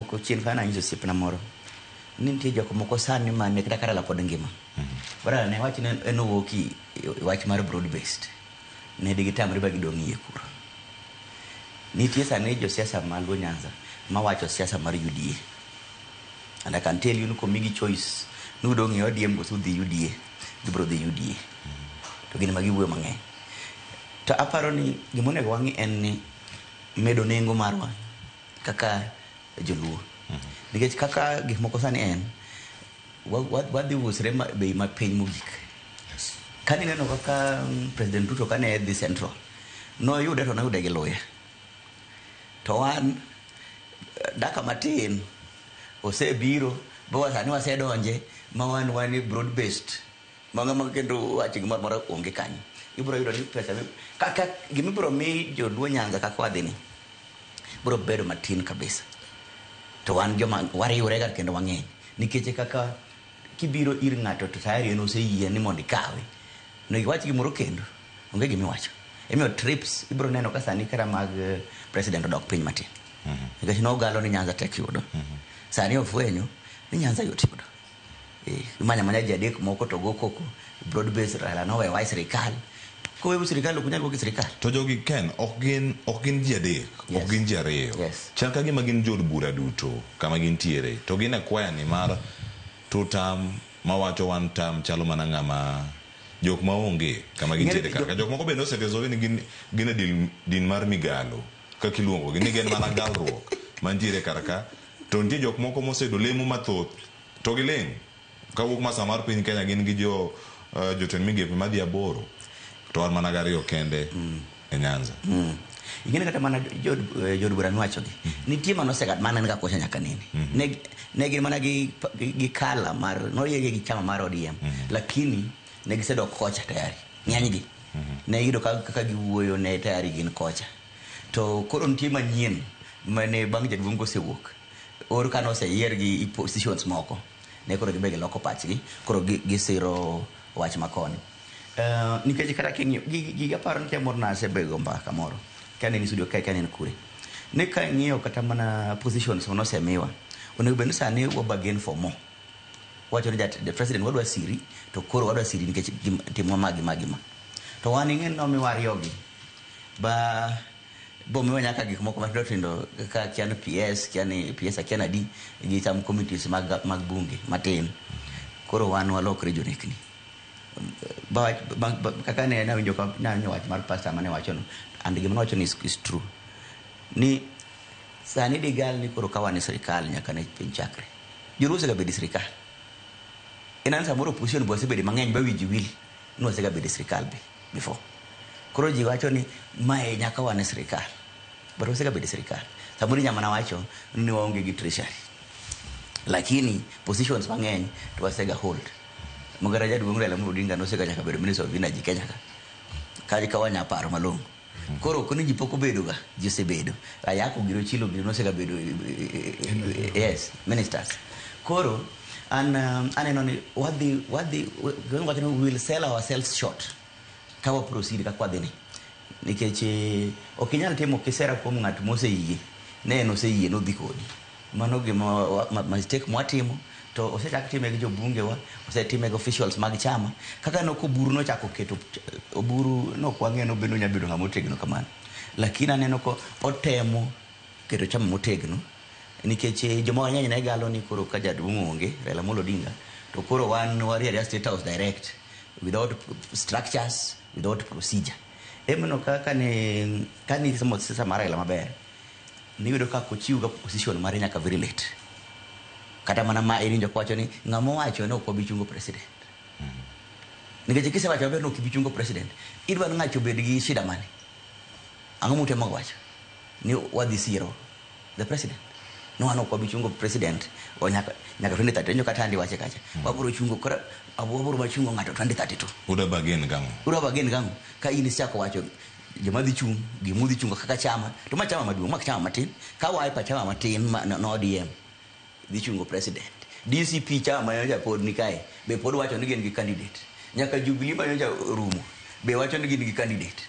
Moko chien ka nanyiso osiepna moro ni nitie jok moko sani mane kata ka Raila pod ngima. Raila ne wach ne en owuok e wach mar broad based. Ne digitamre ba gidong' iye kuro. Nitie sani josiasa ma Luo Nyanza mawacho siasa mar UDA. And I can tell you ni komigi choice ni udong' e ODM koso udhi UDA, gibiro dhi UDA. To gin ema giwuoyo mang'eny. To aparo ni gima onego wang'i en ni medo nengo marwa kaka joluo. Nikech kaka gik moko sani en, wadhi usre bei mapiny mogik. Kane ineno kaka President Ruto kane dhi Central, noyude to noyude gi luya. To wan daka matin osebiro bo sani wasedonje ma wan wan broad based ma ng'ama kendo wach gimoro amora onge kanyo. Ibiro yudo ni pesa kaka gima ibiro mi joluo Nyanza kaka wadhi ni biro bedo matin kabisa. To wan joma wariwre ga kendo wang'eny nikech kaka kibiro ir ng'ato to tayari en oseyie ni mondo ikawe. Onego iwach gimoro kendo, onge gima iwacho. Emomiyo trips ibiro neno ka sani kata mag president odok piny matin. Nikech nogalo ni Nyanza tek yudo. Sani ofwenyo ni Nyanza yot yudo. Imanyo amanya ji adek moko to go koko broad base Raila nowewa e sirikal. Kowewu sirikal ok unyal wuok e sirikal. To jogi Ken ok gin ji adek, ok gin ji ariyo. Chal ka gima gin jood bura duto kama gintiere. To gin e kwaya ni mar two term mawacho one term chalo mana ng'ama jok maonge kama gintiere kar ka. Jok moko bende osetesore ni gin e din mar migalo kaka iluongo gi ni gin mana galruok mantiere kar ka. To nitie jok moko moseyudo lemo mathoth to giling'. Kawuok masa mar piny Kenya gin gi jo jotend migepe madhi aboro to wan mana gariyo kende e Nyanza. Ing'eni kata mana jood bura miwachogi nitie manosega mane ga kocha nyaka nene. Ne gin mana gi kala mar noyiegi gi chama mar ODM, lakini ne gisedok kocha tayari ng'enygi. Ne iyudo kaka giwuoyo ne tayari gin kocha. To koro nitie manyien mane bang' jaduong' kosewuok or ka noseyier gi positions moko ne koro gibe giloko pachgi koro gisiro wach makoni. Nikech kata king'iyo gigi aparo ni chieng' moro nasebego mbaka moro kane ni studio kae kane en kure ni ka ing'iyo kata mana positions manosemiwa onego bed ni sani wa bargain for more. Wacho ni the president wadwa siri to koro wadwa siri nikech timwa ma gi ma gi ma. To wan ing'e ni nomiwa ariyo gi ba bomiwa nyaka gik moko matindo tindo kaka kia ni PS, kia ni PS akia nadi gi some committees mag bunge matin. Koro wan walokre jonekni. Ba, kaka ne nawinjo ka nawinjo wach mar pastor mane wacho no and gima nowacho ni is true ni sani digal ni koro ka wan e sirikal nyaka ne piny chakre joluo osega bedo e sirikal en an samoro opposition be wasebede mang'eny ba wiji wil ni wasega bedo e sirikal be before. Koro ji wacho ni mae nyaka wan e sirikal, but wasega bedo e sirikal. Samoro inya mana wacho ni waonge gi treasury, lakini positions mang'eny to wasega hold. Mogara jaduong' Raila Amolo Odinga nosega nyaka bedo minister of energy Kenya ka wanya paro malong'o. Koro ok ni ji pok obedo ga, ji osebedo. Ayako giro Chilo giro nosega bedo yes ministers. Koro an aneno ni wadhi wacho ni we will sell ourselves short ka wa proceed kaka wadhi ni nikech ok inyal timo kisera kuom ng'at moseyie ne en oseyie nodhi kodi. Mano gima mistake mwatimo to osechak time gi jobungewa, osetime gi officials mag chama kaka nok Oburu nochako keto Oburu nok wang'eyo nobedo onya bedo ng'ama otegno kamano, lakini aneno ko otemo keto chama motegno nikech joma wang'eny ne galo ni koro ka jaduong' onge Raila Amolo Odinga to koro wan wadhi adhiya State House direct without structures, without procedure. Emono kaka ne kane isomo siasa mar Raila maber niyudo ka ochiw ga position mare nyaka very late. Kata mana ma iwinjo kowacho ni ng'ama owacho ni ok wabi chungo president, nikech kisewacho maber ni ok ibi chungo president, idwa ni ng'acho obed gi shida mane? Ang'o mutemo wacho ni wadhi siro the president no wan ok wabi chungo president o nyaka 2030 nyo kata andi wache kacha wabiro chungo koro wabiro machungo ng'ato 2032. Uda bargain gang'o? Udwa bargain gang'o ka in isechako wacho joma dhi chung' gimudhi chungo kaka chama to ma chama maduong' ma chama matin ka Wiper chama matin ma no ODM dhi chungo president, DCP chama manyocha pod ni kae be pod wacho ni gin gi candidate, nyaka Jubilee manyocha rumo be wacho ni gin gi candidate,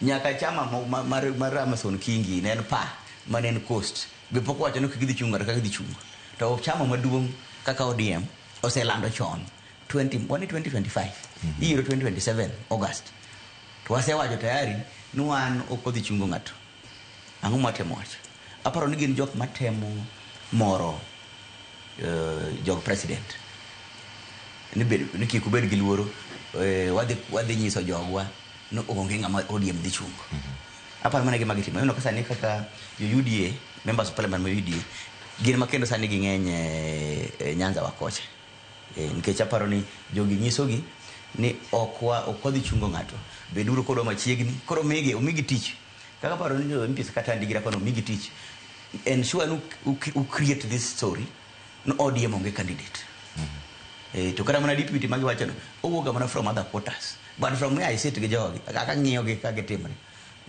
nyaka chama mar Amason Kingi ne en pa mane en Coast. Be pok owacho ni gidhi chung' kata ka gidhi chung'. To chama maduong' kaka ODM oselando chon 20, wani 2025 iyiero 2027 August. To wasewacho tayari ni wan ok wadhi chungo ng'ato. Ang'o mwatemo wacho? Aparo ni gin jok matemo moro jog president. Ni, bed, ni kik ubed gi luoro, wadhi nyiso jogwa ni onge ng'ama ODM dhi chungo. Aparo mana gima gitimo. Ineno ka sani kaka jo UDA, members of parliament ma UDA, gin ma kendo sani ging'eny e Nyanza wa kocha. Nikech aparo ni jogi nyisogi ni ok wadhi chungo ng'ato. Beduru kodwa machiegni. Koro omigi tich. Kaka aparo ni jo MPs kata Ndigira kono omigi tich. Ensure ni u create this story ni ODM onge candidate. To kata mana deputy magiwacho no owuok mana from other quarters. But from where I sit gi jogi, kaka ng'iyo gi kaka gitimre.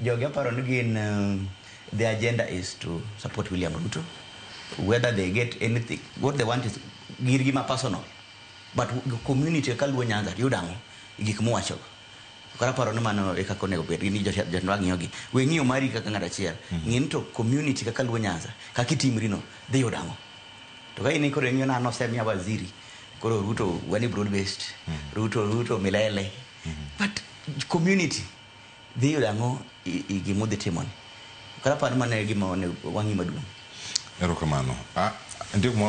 Jogi aparo ni gin the agenda is to support William Ruto. Whether they get anything, what they want is girgi ma personal. But community kaluo Nyanza yudo ang'o gik muwachogo. Koro aparo ni mano e kaka onego bed ni jotendwa ng'iyo gi. We ng'iyo mari kaka ng'at achiel. Ng'i ni to community kaka luo Nyanza, kaka itimri no, dhi yudo ang'o. To ka in koro ing'iyo na nosemiya waziri, koro Ruto wani broad based, Ruto milele. But community dhi yudo ang'o i gima udhi timoni. Koro aparo ni mano e gima onego wang'i maduong'. Erokamano. Nitie kuma